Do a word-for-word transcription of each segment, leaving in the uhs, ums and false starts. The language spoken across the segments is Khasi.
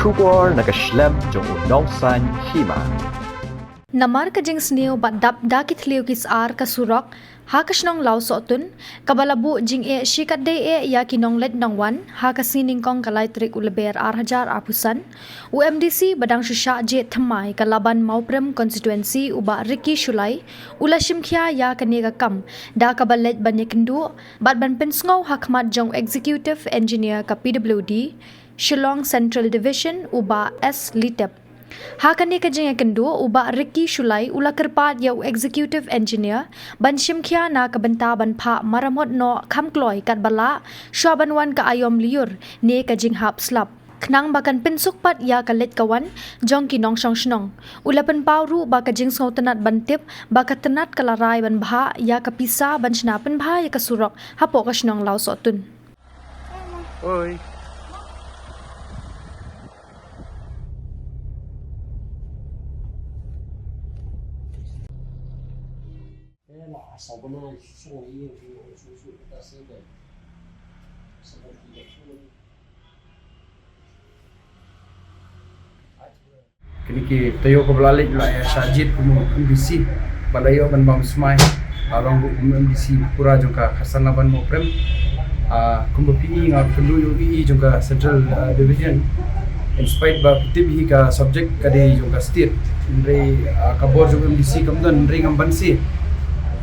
Khubor na ka shlem jong u nongsan hima. Namar ka jingsniew bad dap da ki thliew ki sar ka surok ha ka shnong Lawsohtun, kaba la buh jingeh shikatdei eh ïa ki nongleit nongwan ha ka sngi nyngkong ka lai tarik u Lber ar hajar arphew san, u M D C ba dang shu shah jied thymmai ka Laban Mawprem constituency u Bah Ricky Shullai u la shimkhia ïa kane ka kam da kaba leit ban ïakynduh bad ban pynsngew ha khmat jong u Executive Engineer ka P W D Shillong Central Division u Bah S Litep. Ha kane ka jingïakynduh u Bah Ricky Shullai u la kyrpad ïa u Executive Engineer ban shimkhia na ka bynta ban phah maramot noh kham kloi katba lah shuwa ban wan ka aïom lyiur ne ka jinghap slap, khnang ba kan pynsuk pat ïa ka leit ka wan jong ki nongshong shnong. U la pynpaw ruh ba ka jingsngewtynnad ban tip ba ka tnat ka la rai ban bhah ïa ka pisa ban shna pynbha ïa ka surok hapoh ka shnong Lawsohtun. Oi. Kine ki taïew kaba la leit la ïa shah jied kum u M D C ba la ïoh ban bam smai, ah, long ruh kum u M D C pura jong ka khasana ban mo prem. Ah, kumba phi i nga kynduh ïa u E E jong ka Central, ah, Division. In spite ba phi tip hi ka subject ka dei jong ka state, hynrei, ah, ka bor jong u M D C kam don, hynrei ngam banse.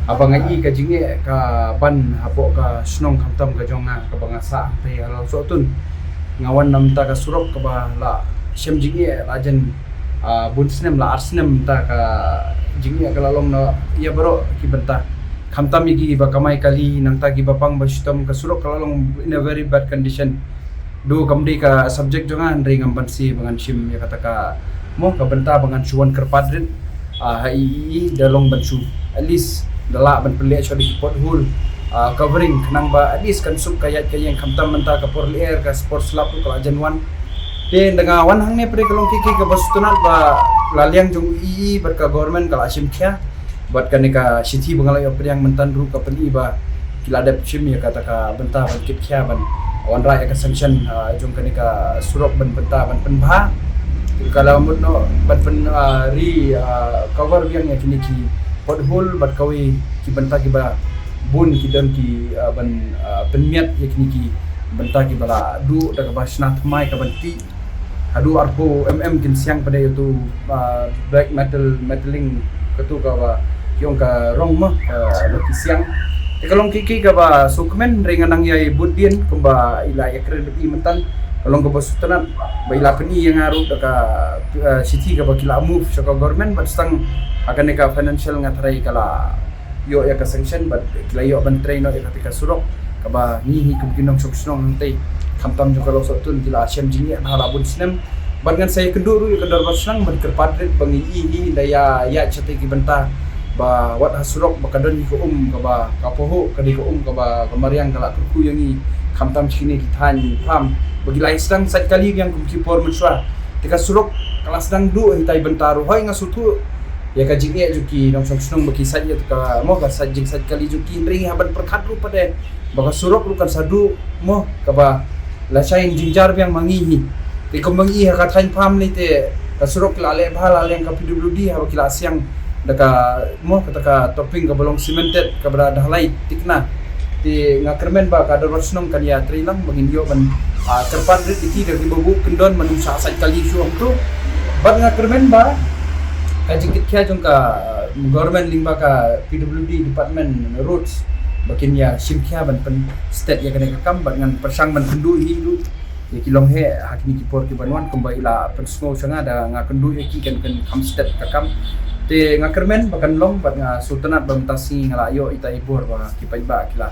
Haba nga i ka jingeh ka ban hapoh ka shnong khamtam ka jong nga kaba nga sah hangtei ha Lawsohtun. Nga wan na mynta ka surok kaba la shem jingeh la jan, ah, bun snem, la ar snem mynta ka jingeh ka la long na ïa baroh ki bynta. Khamtam ïa ki ba kamai kali, nangta ki ba pang ba shitom, ka surok ka la long in a very bad condition. Duh kam dei ka subject jong nga, hynrei ngam banse ba ngan shim ïa kata ka, mo, ka bynta ba ngan shu wan kyrpad rit, ah, ha E E da long ban shu, at least da lah ban pynleh shuwa da ki pothole, ah, covering, khnang ba at least kan suk ka ïaid ka ïeng, khamtam mynta ka por lyer, ka por slap ruh ka la jan wan. Te ynda nga wan hangne pat ka long kiei kiei kaba sngewtynnat ba la liang jong u E E bad ka government ka la shimkhia. Bad kane ka shithi ba nga la ïoh pdiang mynta ruh ka pyni ba ki la dep shim ïa kata ka bynta ban kitkhia ban wanrah ïa ka sanction, ah, jong kane ka surok ban bynta ban pynbha. Ka la mut noh ban pyn, ah, re, ah, cover biang ïa kine ki pothole bad kawei ki bynta kiba bun ki don ki, ah, ban, ah, pynmiat ïa kine ki bynta kiba la duh da kaba shna thymmai ka ban tih. Haduh arphew mm kin siang pat ïa utu, ah, black metal, metalling, katu kaba ki ong ka rong mo, ah, ba ki siang. Te ka long kiei kiei kaba sngewkmen, hynrei nga nang ïai bud dien kumba i la ïakren bad i mynta. Ka long kaba sngewtynnat ba i la pyni ïa nga ruh da ka, ah, shithi kaba ki la move sha ka government, bad tang ha kane ka financial nga tharai ka la ïoh ïa ka sanction bad ki la ïoh ban trei noh ïa kata ka surok kaba ngi hi kum ki nongshong shnong hangtei khamtam jong ka Lawsohtun ki la shem jingeh bha la bun snem. Bad ngan sa ïakynduh ruh ïa ka dorbar shnong ban kyrpad rit ba ngi i hi da ïa ïa shatei ki bynta ba wat ha surok ba ka don hi ka um kaba ka pohuh, ka dei ka um kaba ka mariang ka la kyrkhu ïa ngi khamtam shi kine ki thaiñ farm ba ki la ïa sdang sait kali biang kum ki por mynshuwa. Te ka surok ka la sdang duh hi tai bynta ruh hoi nga suthu ïa ka jingeh jong ki nongshong shnong ba ki sait ïa ka mo ka sait jingsait kali jong ki, hynrei ha ban pyrkhat ruh pat eh ba ka surok ruh kan sa duh mo kaba la shai jingjia biang ma ngi hi. Te kumba ngi ha ka thaiñ farm lei te ka surok la leh bha la leng ka P W D haba ki la siang da ka mo kata ka topping kaba long cemented kaba da halai tikna. Te nga kyrmen ba ka dorbar shnong kan ïa trei lang ba ngin ïoh ban, ah, kyrpad rit ïa ki da ki ba buh kyndon man um sah sait kali shuh hangtu. Bad nga kyrmen ba ka jingkitkhia jong ka, ah, government lyngba ka P W D department roads ba kin ïa shimkhia ban pynstet ïa kane ka kam bad ngan pyrshang ban kynduh hi ruh ïa ki long heh ha kine ki por ki ban wan kumba i la pynsngew sha nga da nga kynduh ïa ki kan kan kham stet ka kam. Te nga kyrmen ba kan long bad nga sngewtynnat ba mynta sngi nga la ïoh ita i bor ba ki paidbah ki la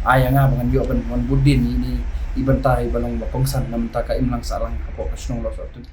ai ïa nga ba ngan ïoh ban wan bud dien ïa ine i bynta i ba long ba kongsan na mynta ka imlang sahlang hapoh ka shnong Lawsohtun.